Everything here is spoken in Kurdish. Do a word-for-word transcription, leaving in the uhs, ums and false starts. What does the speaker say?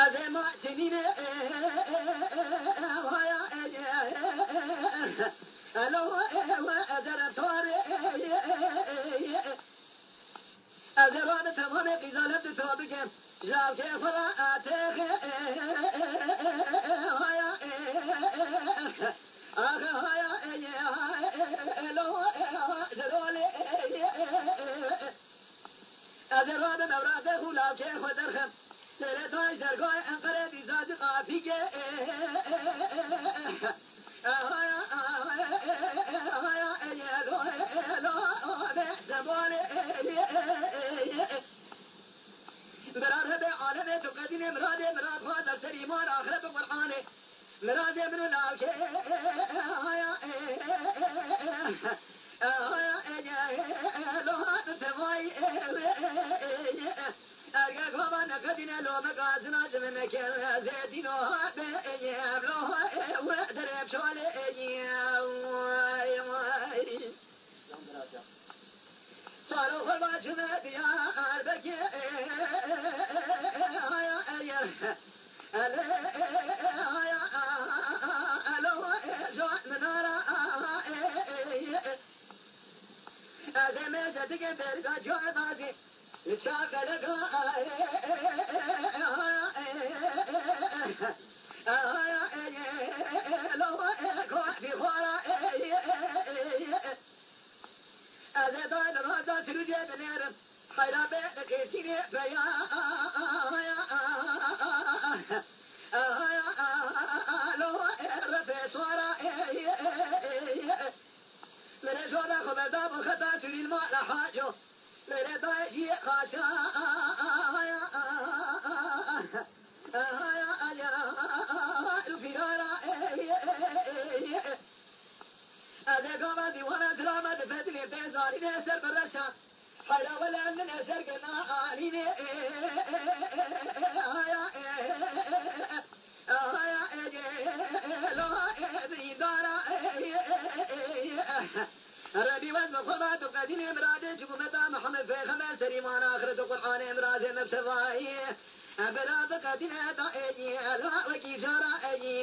Ez ê ma tenîne haya elo ez ê tare ez ê rabê temamê qîzalem di to bikim. Ji lavkê xwe re atêxe haya axe haya elo zerolê. Ez ê rabim ew raqê xû lavkê xwe derxim. Lêlê dayî dergayê Enqerê dîza di qafîkê. Haya, haya, haya, elo, elo, be, zebalê. Bira Rebê alemê tu qedînê miradê mirad xwe der ser îman axret û Qur'anê. Miradê min û lavkê haya, haya, loha min tevayî. Erge gava neqedîne lo me gazina ji min neke zêdîno be, evlo we derê çolê. Saro xwe baş me Diyarbekir, haya eyer. Ele, haya, alo, jo minara. Ez ê mêze digê berga coy bazî. Li çaxeleka, haya, lo, ko, bi xwara. Ez ê dayê li raza Tirûcê dinêrim. Heyra bê li qêsînê peya. Lo refê swara. Min ê jora xwe berda bo xeta Tirûcê li mala haco. Min ê dayê ciyê qaşa. Û firara. Ez ê gava dîwana dirama difetinê tê zarînê ser bi reşa. Heyra wele min ezer gena alînê. Haya, haya, lo, birîndara. Rebî wez bi xwe ve tu qedînê miradê cumeta Mihemed Pêxember serî wan axiret û Qur'anê miradê mevsevayî. Bira bi qedîne da êyî, la wekî cara êyî.